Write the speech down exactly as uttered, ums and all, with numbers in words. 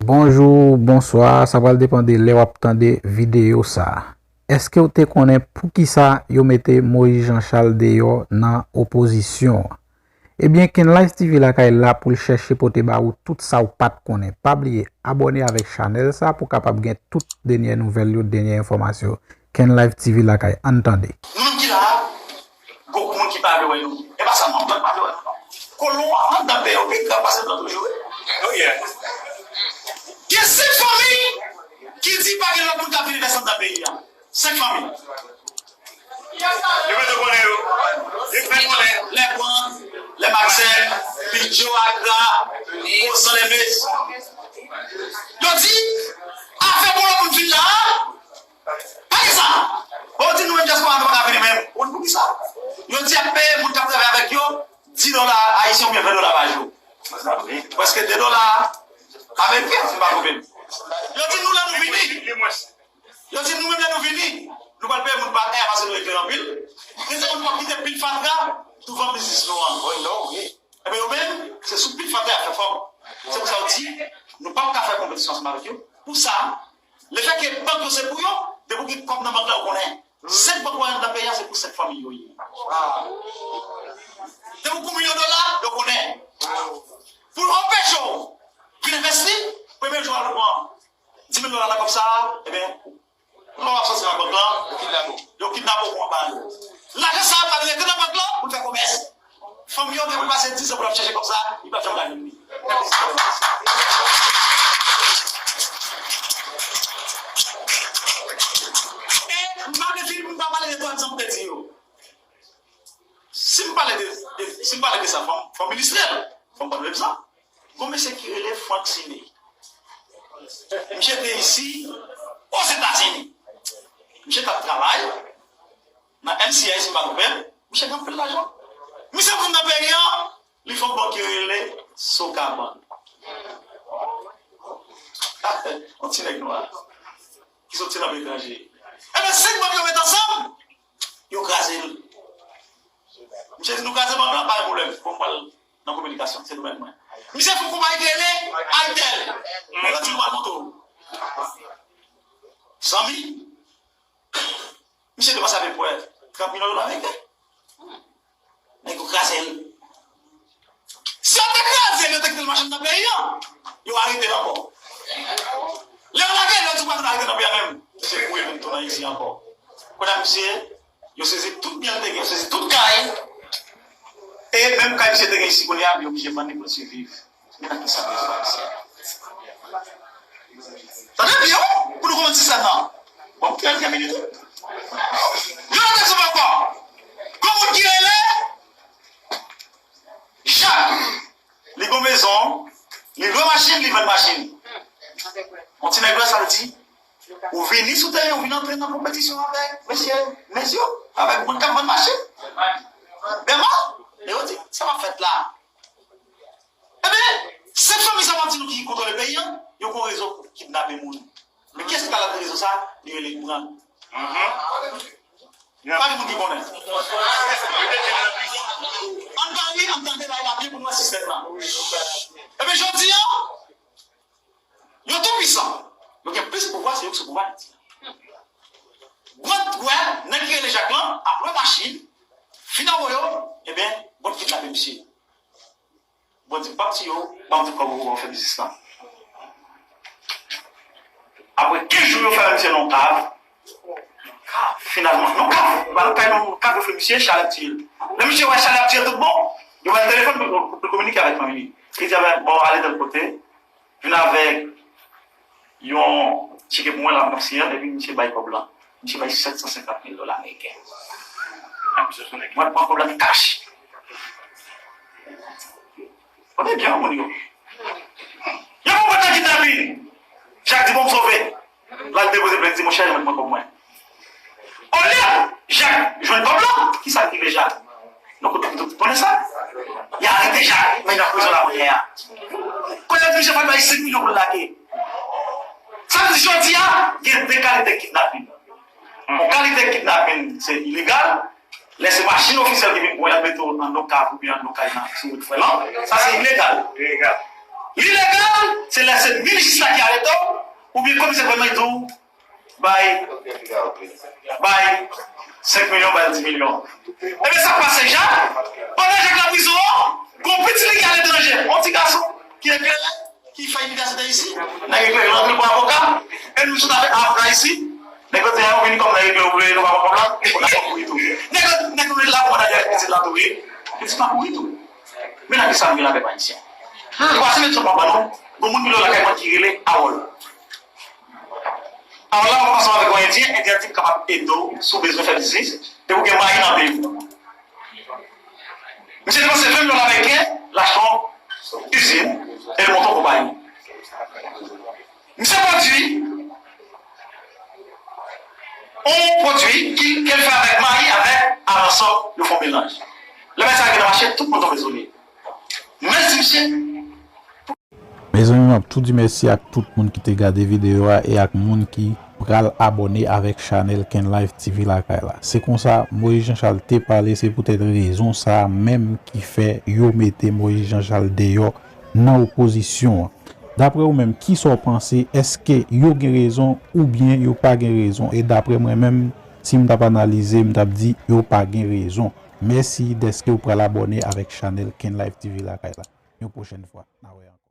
Bonjou, bonswa, sa pral depann de lè w ap tande videyo sa a. Èske w te konnen poukisa yo mete Moïse Jean Charles deyò nan opozisyon an? Ebyen, Kenlife T V Lakay la pou l chèche pote ba ou tout sa w pa t konnen. Pa bliye abòne avèk chanèl sa pou w kapab gen tout dènyè nouvèl yo, dènyè enfòmasyon yo. Kenlife T V Lakay, ann tande. Nou menm ki la a, gon moun ki pa vle wè nou. E pa sèlman blan ki pa vle wè nou, non. Kolon an anndan peyi yo pi grav pase blan toujou, wi. Oh, yeah. Gen senk fanmi ki di pa gen lòt moun k ap vin envesti anndan peyi a. Senk fanmi. Yo mete konnen yo. Yo fè konnen. Lègwand, Lèmaksèl, Bidjo, Agra, Ozan, Lèmes. Yo di, afè pou lòt moun vin la a, pa gen sa. Bon, yo di nou menm dyaspora nou pa ka vini menm. Ou konn poukisa? Yo di y ap peye moun k ap travay avèk yo dis dola ayisyen oubyen ven dola pa jou. Prèske de dola ameriken, si m pa twonpe m. Yo di nou lè nou vini. Yo di nou menm lè nou vini, nou pral peye moun pa kè a pase nou eklere anpil. Gen de moun k ap kite pil fatra douvan biznis nou an. Wi, non, wi. Ebyen, yo menm, se sou pil fatra y ap fè fòm. Se pou sa yo di, nou p ap ka fè konpetisyon ansanm avèk yo. Pou sa, lefètke bank yo se pou yo, depi w gen kòb nan bank la, yo konnen. Senk bank w wè anndan peyi a, se pou senk fanmi yo ye. Depi w gon milyon dola, yo konnen. Pou anpeche w vin envesti, premye jou a, yo pran dis mil dola nan kòb sa a, ebyen, lè w ap soti nan bank lan, yo kidnape w, yo kidnape w pou anba yo. Lajan sa a pral rete nan bank lan pou l fè komès. Fanmi yo gen pou pase diz an pou l ap chèche kòb sa a, li p ap janm ka jwenn li. E m pa vle fini pou m pa pale de twa egzanp m te di yo. Si m pale de, de, si m pale de sa, fò m, fò m ilistre l. Fò m pale de sa. Gon mesye ki rele Frank Sine. Misye te isi Ozetazini. Misye t ap travay nan M C I, si m pa twonpe m. Misye gen anpil lajan. Misye vin nan peyi an, li fè yon bank ki rele Sokabank. Yon ti nèg nwa ki soti nan peyi etranje. Ebyen, senk bank yo met ansanm, yo kraze l. Misye di, "Nou kraze bank lan, pa gen pwoblèm. Fò m pral nan kominikasyon, se domèn mwen." Misye fè yon konpayi ki rele Itel. Mwen di, "Nou pral monte w." Zanmi, misye depanse apepre trant milyon dola ameriken. Nèg yo kraze l. Si yo te kraze l, yo te kite l mache anndan peyi an, yo arete l ankò. Lè yo lage l, yo di, "Ou pa vin arete nan peyi a menm." Misye kouri vin tounen isi ankò. Kounye a misye, yo sezi tout byen l te gen, yo sezi tout kay. E menm kay misye te gen isi kounye a, yo oblije vann li pou l siviv. Men nan ki sa nou ye la, mesye. Tande byen, wi, pou nou konprann sistèm nan. Bon, m te gen minit, wi. Yon lòt egzanp ankò. Gon moun ki rele Jak. Li gon mezon, li lwe machin, li vann machin. Yon ti nèg lwe, sa vle di, ou vini sou teren, ou vin antre nan konpetisyon avèk mesye Mezyo, avèk moun k ap vann machin. Bèman, e yo di, sa p ap fèt la. Ebyen, se fanmi sa m ap di nou ki kontwole peyi an, yo gon rezo pou kidnape moun. Men kiyès ki pral nan rezo sa? Li rele Gran. Pa gen moun ki konnen. Ann gade, ann tande, bay la byen pou nou wè sistèm nan. Ebyen, jodi a, yo tou pwisan. Yo gen plis pouvwa, se yo ki sou pouvwa Ayiti. Gwòt wè, nèg ki rele Jak lan, ap lwe machin, fin anvoye yo, ebyen, gwòt kidnape misye. Bon, di, "Pap Tiyo, ban m ti kòb ou pou w fè biznis lan." Apre kenz jou, yo fè misye nan yon kav. Finalman, nan kav, ba nan kay nan kav, yo fè misye, chalè ap tiye l. Lè misye wè chalè ap tiye l tout bon, yo ba l telefòn pou, pou, pou kominike avèk fanmi li. Li di, "A ben, bon, ale tèl kote, vin avèk yon cheke pou mwen la, m ap siyen l," epi misye bay kòb lan. Misye bay sèt san senkant mil dola ameriken. Mwen pran kòb lan kach. Kote byen moun yo? Yo pran kòb nan kidnapin. Jak di, "Bon, m sove." L al depoze plent, di, "Monchè, yo mèt pran kòb mwen." Olye Jak jwenn kòb lan, kisa k rive Jak? Donk, tout, tout konnen sa. Y arete Jak, men nan prizon la kounye a. Kounye a, misye fè bay senk milyon pou l lage. Sa vle di, jodi a, gen de kalite kidnapin. Yon kalite kidnapin, se ilegal. Lè se machin ofisyèl ki vin pran w, y ap mete w nan yon kav oubyen nan yon kay nan, sou wout fè lan. Sa se ilegal. Ilegal. Ilegal, Se lè se minis la ki arete w, oubyen komisè gouvènman di w, bay, bay senk milyon, bay dis milyon. Ebyen, sa k pase, Jak? Pandan Jak nan prizon an, gon pitit li ki aletranje, yon ti gason ki eklere, ki fè inivèsite isi, nèg eklere l antre pou avoka, e nou sot avèk avoka isi, nèg yo di, "A, ou vini kòm nèg eklere, ou vle nou pa pran kòb la, ou ta pran kouri tou." Nèg yo, nèg yo la pou manda pitit la tou, wi. Pitit la kouri tou. Men nan ki sa nou gen la pèp ayisyen. Twa semèn sot pa ban nou, gon moun ki lò lakay mwen ki rele Awòl. Awòl la, mwen ansanm avèk yon endyen, endyen an di m kapab ede w si w bezwen fè biznis, depi w gen mayi nan peyi w. Misye depanse ven milyon ameriken, l achte yon izin, e l monte yon konpayi. Misye pwodui yon pwodui ki, ke l fè avèk mayi, avèk aransò, yo fè yon melanj. Lè bagay sa rive nan mache, tout moun tonbe sou li. Mèsi, misye. Mezanmi, m ap tou di mèsi ak tout moun ki te gade videyo a e ak moun ki pral abòne avèk chanèl Ken Live T V lakay la. Se konsa, Moïse Jean Charles te pale, se poutèt rezon sa a menm ki fè yo mete Moïse Jean Charles deyò nan opozisyon an. Daprè ou menm, kisa w panse? Èske yo gen rezon oubyen yo pa gen rezon? E daprè mwen menm, si m t ap analize, m t ap di yo pa gen rezon. Mèsi dèske w pral abòne avèk chanèl Ken Live T V lakay la. Yon pwochèn fwa, n a wè ankò.